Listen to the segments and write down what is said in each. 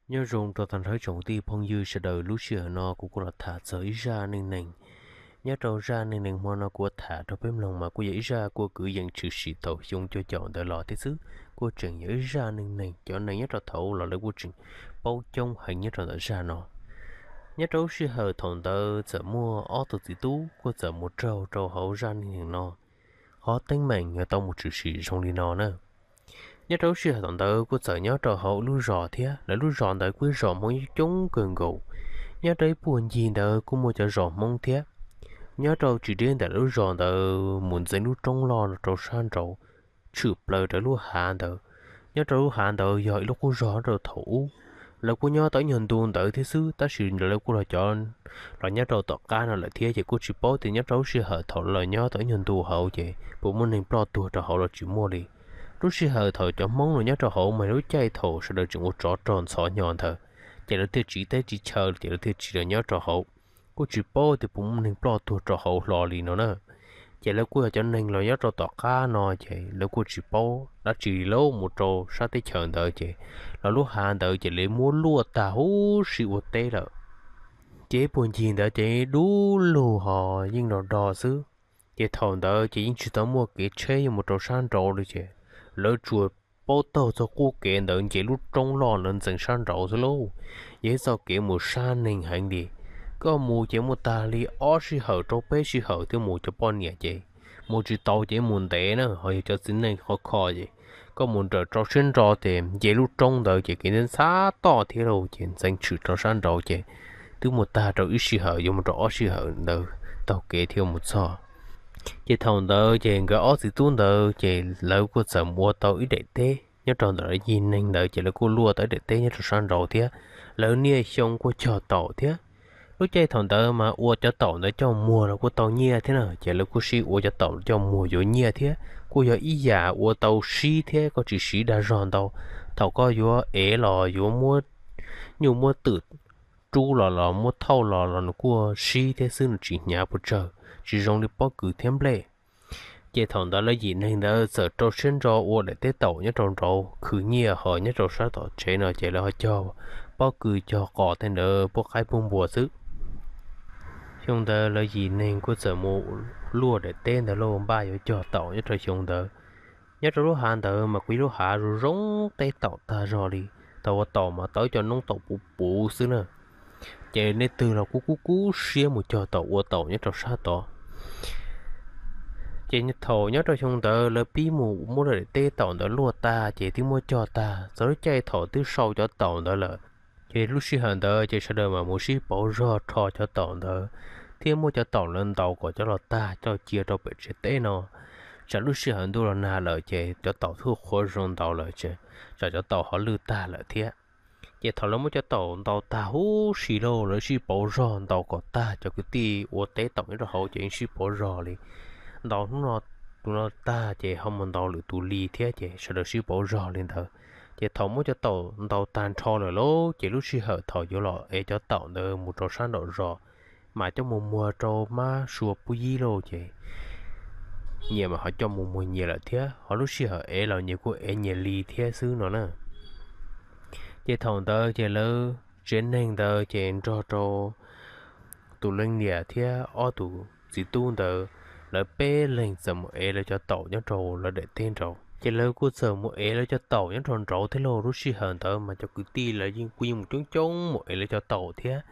Nyob zoo rau tag nrho tsoom tij phooj ywg sawv daws, lub sij hawm no kuv kuj los tham txog ib zaj neej neeg. Nyob rau zaj neej neeg hmo no kuv tham rau peb mloog mas kuj yog ib zaj kuj kwv yees tshwm sim thaum xyoo cuaj caum ntawd los thiab xwb, kuj tseem yog ib zaj neej neeg cov neeg nyob rau thaum ub los lawv kuj tseem paub coob heev nyob rau ntawm zaj no. Nyob rau lub sij hawm thaum ntawd txawm muaj ob tug txiv tub kuj txawm mus raug rau hauv zaj neej neeg no, qhov teeb meem yuav tau mus tshwm sim zoo li no na. Nyob rau lub sij hawm thaum ntawd kuj txawm nyob rau hauv lub zos thiab, lawv lub zos ntawd kuj ib zos Hmoob coob kawg nkaus. Nyob rau ib puag ncig ntawd kuj muaj cov zos Hmoob thiab. Nyob rau tsis deb ntawm lub zos ntawd mus ntxeev lub roob loj no rau sab nraud, tshwm plaws rau lub hav ntawd. Nyob rau lub hav ntawd yog ib lub qub zog rau thaum ub, lawv kuj nyob tau ib nyuag ntu ntawd thiab xwb, tab sis lawv kuj los cov los nyob rau tom qab no lawm thiab, ces kuj tsis paub tias nyob rau lub sij hawm thaum los nyob tau ib nyuag ntu hauv ces puas muaj neeg ploj tuag rau hauv los tsis muaj li. Lub sij hawm thaum cov Hmoob los nyob rau hauv mas lub caij thaum sawv daws tseem ua tsov rog ntxhov hnyo ntawd, ces lawv thiaj tsiv teb tsiv chaw ces lawv thiaj tsiv los nyob rau hauv. Kuj tsis paub tias puas muaj neeg ploj tuag rau hauv hlo li no na. Ces lawv kuj yog cov neeg los nyob rau tom qab no ces lawv kuj tsis paub dab tsi li, lawv mus rau sab teb chaws ntawd ces los lub hav ntawd ces lawv muab luaj tag huv si ua teb lawm. Ces ib puag ncig ntawd ces dub lug ho yeej do do xwb. Ces thaum ntawd ces yeej tsis tau muaj kev tsheb yuav mus rau sab nraud li ces lawv tsuas paub taug txog qub kev ntawd nce lub roob loj ntawd ntxeev sab nraud xwb lauj. Yog ib txoj kev mus sab neeg heev li. Koj mus ces muaj tag li ob sij hawm rau peb sij hawm thiaj mus, cov poj niam ces mus tsis tau ces mus ntev na, ho yog cov txiv neej khov kho ces koj mus nrawm rau siab ntso ces nce lub roob ntawd ces kev ntxhab toj thiab lauj, ces ntxeev tshwm rau sab nraud ces twb mus tag rau ib sij hawm yuav mus rau ob sij hawm ntawd taug kev thiaj mus txog. Ces thaum ntawd ces nkawd ob txiv tub ntawd ces lawv kuj txawm mus ua tau ib daim teb nyob rau ntawm lawv yim neeg ntawd ces lawv kuj luaj tau ib daim teb nyob rau sab nraud thiab. Lawv niaj xyoo kuj cog taum thiab. Lub caij thaum ntawd mas ua cov taum ntawd coj muag los kuj tau nyiaj thiab na, ces lawv kuj sib ua cov taum coj muag yuav nyiaj thiab. Kuj yog ib yam ua tau sib thiab, koj tsis siv dag zog ntau. Thaum koj yuav ev los yuav muab nyuj muab twm rub los los muab thauj los los nws kuj sib thiab xwb, nws tsis hnyav puas tsawg, tsis zoo li pob kws thiab nplej. Ces thaum ntawd lawv yim neeg ntawd txawm rau siab ntso ua daim teb taum nyob rau nraud khwv nyiaj, ho nyob rau sab tom tsev no ces lawv ho cog pob kws cog qos tej ntawd pub qaib pub npua xwb. Xyoo ntawd lawv yim neeg kuj txawm mus luaj daim teb ntawd lauj, npaj yuav cog taum nyob rau xyoo ntawd. Nyob rau lub hav ntawd mas kuj ib lub hav zoo zoo teb taum tag zog li. Thaum ua taum mas tau ib co noob taum puv puv xwb na. Ces nej twg los kuj kub kub siab mus cog taum ua taum nyob rau sab tod. Ces thaum nyob rau xyoo ntawd lawv pib mus muab daim teb taum ntawd luaj tag ces twb muab cog tag, txog lub caij thaum twb sau cov taum ntawd lawm, ces lub sij hawm ntawd ces sawv daws mas mus sib pauv zog rho cov taum ntawd, thiab muab cov taum lawv ntaus kom cov los tag coj cia rau pem tsev teb no. Tsam lub sij hawm ntuj los nag lawm ces cov taum twb qhuav zoo ntaus lawm, tsam cov taum ho lwj tag lawm thiab. Ces thaum lawv muab cov taum ntaus tag huv si lauj, lawv sib pauv zog ntaus kom tag, cov kwv tij ua teb taum nyob rau hauv ces yeej sib pauv zog li. Ntaus hnub no tus no tag ces ho mus ntaus lwm tus li thiab, ces sawv daws sib pauv zog li ntawd. Ces thaum muab cov taum ntaus tag nrho lawm lauj, ces lub sij hawm thaum yuav los ev cov taum ntawd mus rau sab nraum zos, mas coj mus muag rau mab sua pub yib lauj, ces nyias mas ho coj mus muag nyias lawm thiab, ho lub sij hawm ev los nyias kuj ev nyias li thiab xwb no na. Ces thaum ntawd ces lawv tsev neeg ntawd ces nrog rau tus leej niam thiab ob tus txiv tub ntawd, lawv peb leeg txawm mus ev lawv cov taum nyob rau lawv daim teb nraud. Ces lawv kuj txawm mus ev lawv cov taum nyob rau nraud thiab lauj. Lub sij hawm ntawd mas cov kwv tij lawv yeej kuj yeej mus coob coob mus ev lawv cov taum thiab,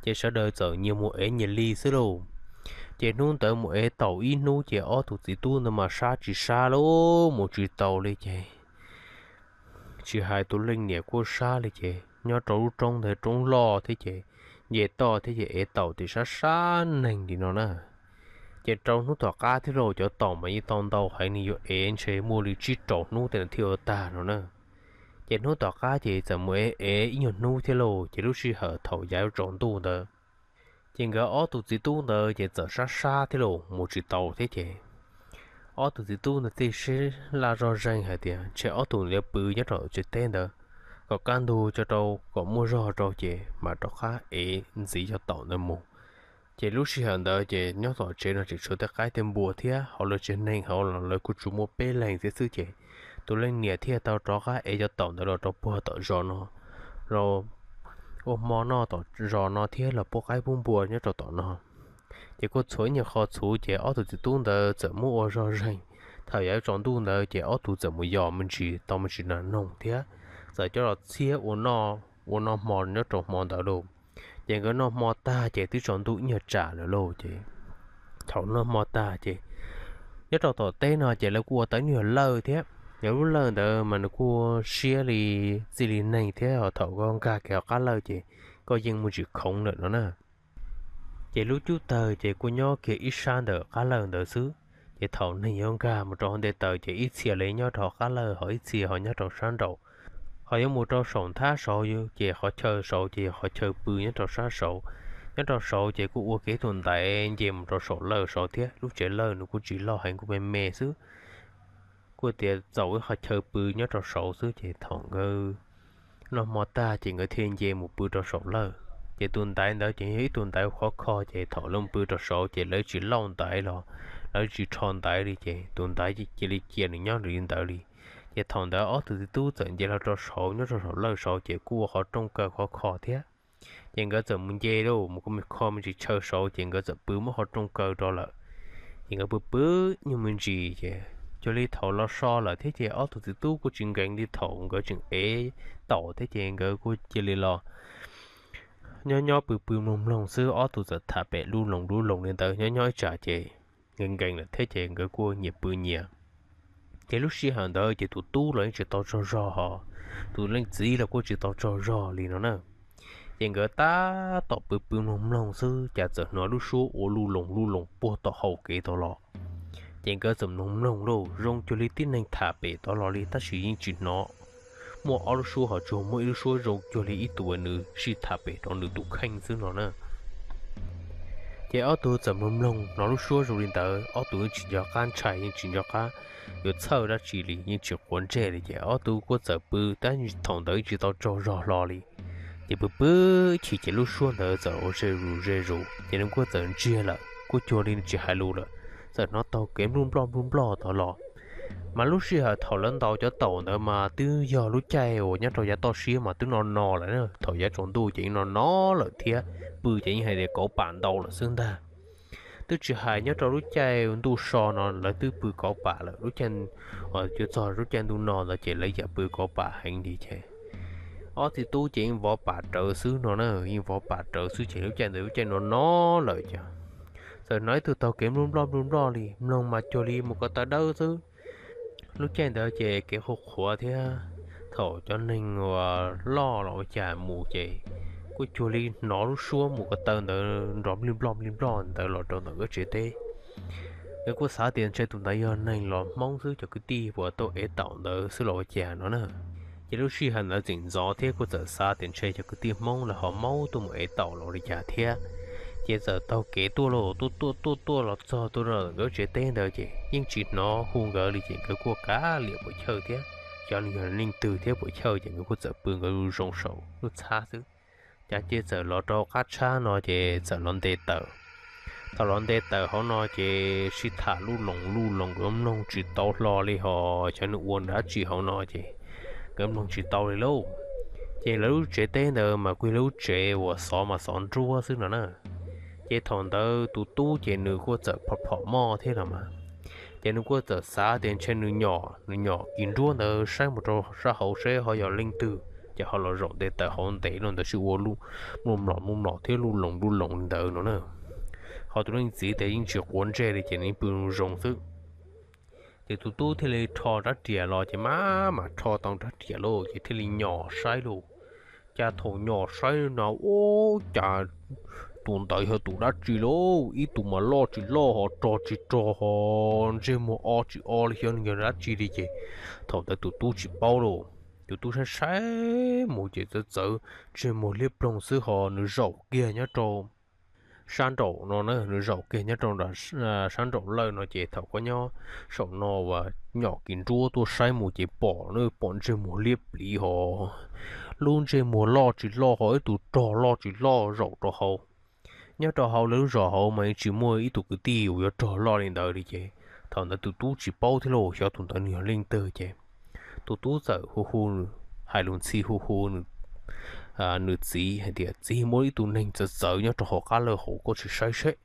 ces sawv daws txawm nyias mus ev nyias li xwb lauj. Ces hnub ntawd mus ev taum ib hnub ces ob tus txiv tub ntawd mas sab tsis sab lauj, mus tsis taus li ces tsis hais tus leej niam kuj sab li ces nyob rau lub roob ntawd roob loj thiab ces nce toj thiab ces ev taum ces sab sab neeg li no na. Ces rau hnub tom qab thiab lauj, cov taum mas yeej tau ntau heev li, yuav ev ntshe muaj li tsib rau hnub tej no thiaj ua tag no na. Ces hnub tom qab ces txawm mus ev ev ib nyuag hnub thiab lauj, ces lub sij hawm thaum yav tsaus ntuj ntawd ces nkawd ob tus txiv tub ntawd ces txawm sab sab thiab lauj, mus tsis taus thiab ces ob tus txiv tub ntawd thiaj sib laj zoj zeeg hais tias ntshe ob tus ntawd pw nyob rau tsev teb ntawd kom kaj ntug tso rau kom muaj zog rau ces mam rov qab ev ntxiv cov taum ntawd mus. Ces lub sij hawm ntawd ces nyob tom tsev no tseem tshuav tej qaib tej npua thiab, hauv lawv tsev neeg hauv los lawv kuj tsuas muaj peb leeg thiab xwb ces tus leej niam thiaj tau rov qab ev cov taum ntawd los rau puag tom zos no los ua hmo noj tom zos no thiab los pub qaib pub npua nyob rau tom no. Ces kuj txhuav ib nyuag qho txhuv ces ob tug txiv tub ntawd txawm muab ua zog zeeg. Thaum yav tsaus ntuj ntawd ces ob tug txawm mus yos me ntsis tau me ntsis nas noog thiab txawm coj los txhiab ua noj hmo nyob rau hmo ntawd lauj. Ces nkawd noj hmo tag ces twb tsaus ntuj ib nyuag tsam lawm lauj ces thaum noj hmo tag ces nyob rau tom teb no ces lawv kuj ua tau ib nyuag lawj thiab. Yog lub lawj ntawd mas nws kuj siab li txij li neeg thiab ho thaum koj nkag kiag hauv qab lawj ces koj yeej muaj tsis khoov lawm no na. Ces lub cub tawg ces kuj nyob kiag ib sab ntawm qab lawj ntawd xwb. Ces thaum neeg yuav nkag mus rau hauv nte taws ces ib txhia li nyob rau hauv qab lawj ho ib txhia ho nyob rau sab nraud. Ho yuav mus rau saum nthab saud ces qhov chaw saud ces yog qhov chaw pw nyob rau sab saud. Nyob rau saud ces kuj ua kiag tus ntaiv nce mus rau saum lawj saud thiab. Lub tsev lawj nws kuj tsis loj heev, kuj me me xwb, kuj tias txaus ib qhov chaw pw nyob rau saud xwb. Ces thaum nkawd noj hmo tag ces nkawd thiaj nce mus pw rau saum lawj. Ces tus ntaiv ntawd ces yog ib tug ntaiv khov kho, ces thaum lawv mus pw rau saud ces lawv tsis lauj ntaiv los lawv tsis rho ntaiv li, ces tus ntaiv cia li cia nws nyob li ntawd li. Ces thaum ntawd ob tug txiv tub txawm nce los rau saud, nyob rau saum lawj saud ces kuj ua qhov rooj kaw khov kho thiab. Ces nkawd txawm mus nce lauj, mus kho me ntsis chaw saud ces nkawd txawm pw muab qhov rooj kaw rau lawm. Ces nkawd pw pw nyuag me ntsis ces cuag li thaum los so lawm thiab ces ob tug txiv tub kuj tsis nkees li thaum nkawd tseem ev taum thiab ces nkawd kuj cia li los nyob nyob pw pw mloog mloog xwb. Ob tug txawm tham pem lub loos lub loos li ntawd nyob nyob ib tsam ces nkees nkees lawm thiab ces nkawd kuj nyias pw nyias. Ces lub sij hawm ntawd ces tus tub los yeej tsis tau tsaug zog ho tus leej txiv los kuj tsis tau tsaug zog li no na. Ces nkawd tab tom pw pw mloog mloog xwb cas txawm hnov lub suab ua lub loos lub loos puag tom hau kev tau los. Ces nkawd txawm mloog mloog lauj, zoo cuag li tib neeg tham pem tau los li tab sis yeej tsis hnov muaj ob lub suab ho tsuas muaj ib lub suab zoo cuag li ib tug nws sij tham pem rau nws tus kheej xwb no na. Ces ob tug txawm mloog mloog hnov lub suab zoo li ntawd, ob tug yeej tsis nco qab ntshai, yeej tsis nco qab yuav txhawj dab tsi li, yeej tsis quav ntsej li. Ces ob tug kuj txawm pw tab thaum ntawd tsis tau tsaug zog hlo li. Ces pw pw chim ces lub suab ntawd txawm ua ze zus ze zus ces nws kuj txawm ntsiag lawm, kuj cuag li tsis hais lus lawm, txawm hnov taug kev nploj nploj nploj nploj tau los. Mas lub sij hawm thaum lawv ntaus cov taum ntawd mas twb yog lub caij uas nyob rau yav toj siab mas twb no no lawm, thaum yav tsaus ntuj ces yeej no no lawm thiab, pw ces yeej hais tias kauv pam ntau lawm xwb ntag. Twb tsis hais nyob rau lub caij ntuj so no lawv twb pw kauv pam lawm, lub caij yuav txog lub caij ntuj no ntawd ces lawv yam pw kauv pam heev li ces ob txiv tub ces yeej vov pam rawv xwb no na, yeej vov pam rawv xwb ces lub caij ntawd lub caij no no lawm ces txawm hnov ib tug taug kev nploj nploj nploj nploj li, mloog mas cuag li mus ko taw dawb xwb. Lub caij ntawd ces kev qhuav qhuav thiab, thaum cov neeg uas loj los ua cas mus ces kuj cuag li hnov lub suab mus ko taw ntawd nrov nplij nploj nplij nploj ntawd los rau ntawm nkawd tsev teb. Nkawd kuj xav tias ntshe tus ntawd yog neeg los hmoob xwb, cov kwv tij uas tuaj ev taum ntawd xwb los ua cas no na. Ces lub sij hawm ntawd tseem ntxov thiab kuj txawm xav tias ntshe cov kwv tij hmoob lawv ho maub tuaj mus ev taum los li cas thiab. Ces txawm taug kev tuaj los tuaj tuaj tuaj tuaj los txog tuaj rau nkawd tsev teb ntawd ces yeej tsis hnov hu nkawd li ces nkawd kuj kav liam puas chawj thiab, xyov nws yog leej twg thiab puas chawj ces nkawd kuj txawm pw nkawd zoo saum lub txhab xwb. Cas ces txawm los rau qab tshab no ces txawm los nte taws. Thaum los nte taws hauv no ces sib tham lub loos lub loos nkawd mloog tsis tau hlo li ho xyov nws ua dab tsi hauv no ces nkawd mloog tsis tau li lauj. Ces lawv lub tsev teb ntawd mas kuj yog lub tsev uas xov mas xov nruab xwb no na. Ces thaum ntawd tus tub ces nws kuj txawm phom phom moj thiab no mas, ces nws kuj txawm xav tias ntshe nws nyom nws nyom kis nruab ntawd saib mus rau sab hauv seb ho yog leej twg ces ho los zaum nte taws hauv ntev no ntawd sib ua lub mlom mlom mlom mlom thiab lub loos lub loos li ntawd no na. Ho tus leej txiv ces yeej tsis quav ntsej li ces nws pw zoo xwb. Ces tus tub thiaj li rho rab riam los ces maj mam rho tau rab riam lauj ces thiaj li nyom saib lauj. Cas thaum nyom saib no ua cas tus ntawd yog tus dab tsi lauj, ib tug mas loj tsis loj ho rog tsis rog ho ntsej muag o tsis o li, xyov nws yog dab tsi li ces thaum ntawd tus tub tsis paub lauj. Tus tub saib saib mus ces txawv txawv ntsej muag liab ploog xwb ho nws zaum kiag nyob rau sab nraum no na, nws zaum kiag nyob rau sab nraum lawj no ces thaum koj nyob saum no uas nyom kis nruab tuaj saib mus ces pom na, pom ntsej muag liab pliv ho lub ntsej muag loj tsis loj ho ib tug rog loj tsis loj zaum rau hauv. Nyob rau hauv lawv lub zos hauv mas yeej tsis muaj ib tug kwv tij uas yuav rog loj li ntawd li ces thaum ntawd tus tub tsis paub thiab lauj, xyov tus ntawd nws yog leej twg ces tus tub txawm hu hu, hais lus ntxhi hu hu nws nws txiv hais tias, Txiv, muaj ib tug neeg txawv txawv nyob rau hauv qab lawj hauv, koj tsis saib seb.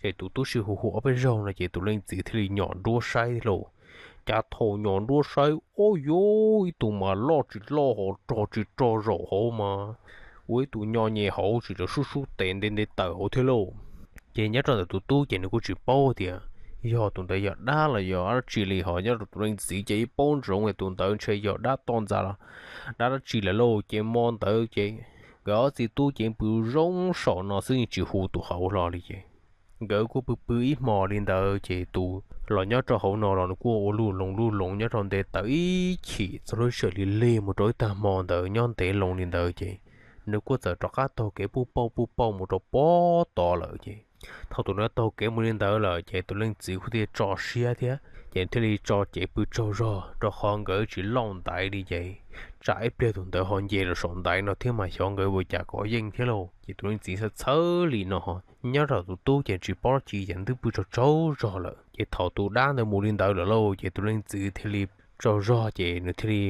Ces tus tub sij hu hu ob peb zaug no ces tus leej txiv thiaj li nyom nruab saib thiab lauj. Cas thaum nyom nruab saib, ob yuv, ib tug mas loj tsis loj ho rog tsis rog zaum hauv mas ua ib tug nyo nyem hauv tsis los sub sub tes nte nte taws hauv thiab lauj. Ces nyob rau ntawm tus tub ces nws kuj tsis paub tias yog tus ntawd yog dab los yog dab tsi li, ho nyob rau tus leej txiv ces ib paub ntsoov tus ntawd ntshe yog dab toj ntxas los dab dab tsi lawm lauj. Ces hmo ntawd ces nkawd ob txiv tub ces pw zoo saum no xwb, yeej tsis hu tus hauv hlo li ces nkawd kuj pw pw ib hmos li ntawd ces tus los nyob rau hauv no los nws kuj ua luj loos luj loos nyob rau nte taws ib chim txog lub sij hawm li lig mus rau ib tag hmo ntawd nyob ntev loo li ntawd ces nws kuj txawm rov qab taug kev puj pauj puj pauj mus rau pem tod lawm ces thaum tus no taug kev mus li ntawd lawm ces tus leej txiv kuj thiaj tso siab thiab ces thiaj li tso cev pw tsaug zog rau qhov nkawd tsis lauj ntaiv li ces tsam ib pliag tus ntawd ho nce los saum ntaiv no thiab mas xyov nkawd ua cas kov yeej thiab lauj. Ces tus leej txiv txhawj txhawj li no, nyob rau tus tub ces tsis paub dab tsi ces twb pw tsaug tsaug zog lawm. Ces thaum tus dab ntawd mus li ntawd lawm lauj ces tus leej txiv thiaj li tsaug zog ces nws thiaj li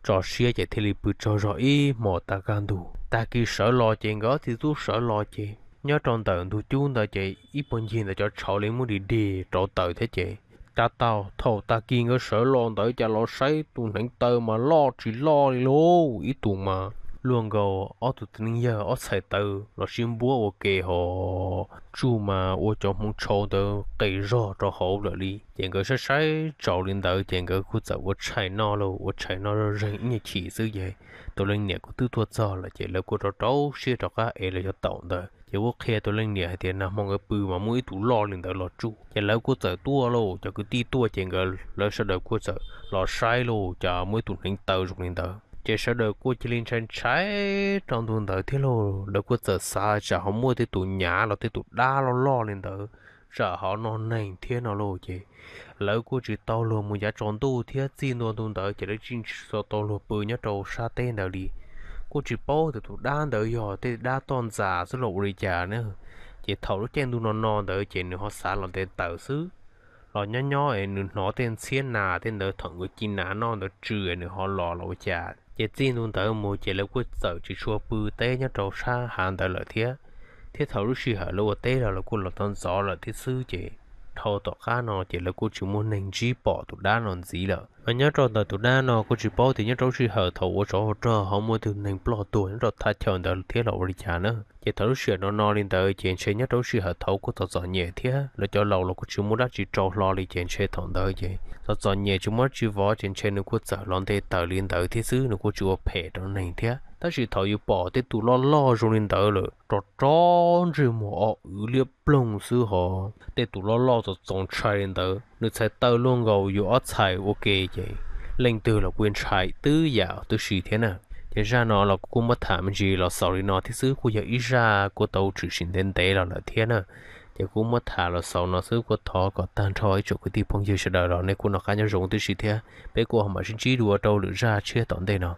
tso siab ces thiaj li pw tsaug zog ib hmos tag kaj ntug. Tag kis sawv los ces nkawd ob txiv tub sawv los ces nyob rau ntawm ntug cub ntawd ces ib puag ncig ntawd cov tshauv li muab dig dig rau taws thiab ces tab tau thaum tag kis nkawd sawv los ntawd cas los saib tus hneev taw mas loj tsis loj li lauj, ib tug mas luaj nkaus ob tug txiv neej yawg ob txhais taw los sib npuab ua ke ho tsuj mas ua cov hmoov tshauv ntawd qes zog rau hauv lawm li. Ces nkawd saib saib tsaus li ntawd ces nkawd kuj txawm ua tshais noj lauj, ua tshais noj zeeg ib nyuag chim xwb ces tus leej niam kuj twb tuaj txog lawm ces lawv kuj rau rau siab rov qab ev los cov taum ntawd. Ces kuj qhia tus leej niam hais tias nag hmo nkawd pw mas muaj ib tug loj li ntawd los tsuj. Ces lawv kuj txawm tuaj lauj, cov kwv tij tuaj ces nkawd lawv sawv daws kuj txawm los saib lauj, cas muaj ib tug hneev taw zoo li ntawd. Ces sawv daws kuj cia li ntshai ntshai rau ntu ntawd thiab lauj. Lawv kuj txawm xav tsam ho muaj tej tus nyav los tej tus dab loj loj li ntawd tsam ho noj neeg thiab no lauj. Ces lawv kuj tsis tau luag mus yav tsaus ntuj thiab txij ntua ntu ntawd ces lawv tsis tau luag pw nyob rau sab teb ntawd li. Kuj tsis paub tias tus dab ntawd yog tej dab toj ntxas xwb los ua li cas na. Ces thaum lub caij ntuj no no ntawd ces nws ho xav los nte taws xwb, los nyob nyob es nws hnov tej ntxhiab nas tej ntawd thaum nkawd ci nas noj ntawd tsw es nws ho los los ua cas. Ces txij ntu ntawd mus ces lawv kuj txawm tsis tshua pw teb nyob rau sab hav ntawd lawm thiab. Thiab thaum lub sij hawm lawv ua teb los lawv kuj los tau ntxov lawm thiab xwb ces dhau tom qab no ces lawv kuj tsis muaj neeg ntsib pom tus dab no ntxiv lawm. Mas nyob rau ntawm tus dab no kuj tsis paub tias nyob rau lub sij hawm thaum ua tsov ua rog ho muaj tus neeg ploj tuag nyob rau thaj chaw ntawd thiab los ua li cas na. Ces thaum lub sij hawm no no li ntawd ces ntshe nyob rau lub sij hawm thaum kuj txom txom nyem thiab lawv cov laus los kuj tsis muaj dab tsi rau hlo li ces ntshe thaum ntawd ces txom txom nyem tsis muaj dab tsi vov ces ntshe nws kuj txawm los nte taws li ntawd thiab xwb, nws kuj tsis ua phem rau neeg thiab. Tab sis thaum yus pom tej tus loj loj zoo li ntawd lawm rov rov ntsej muag o wv liab ploog xwb ho tej tus loj loj txaus txaus ntshai li ntawd, nws txhais taw luaj nkaus yus ob txhais ua ke ces leej twg los kuj ntshai twb yam twb si thiab na. Ces zaj no los kuv kuj muab tham me ntsis los xaus li no thiab xwb, kuj yog ib zaj kuj tau tshwm sim ntev ntev los lawm thiab na. Ces kuv muab tham los xaus no xwb, kuj thov kom tag nrho ib tsoom kwv tij phooj ywg sawv daws los nej kuj noj qab nyob zoo tib si thiab, peb kuj ho mam sib ntsib dua rau lwm zaj tshiab tom ntej no.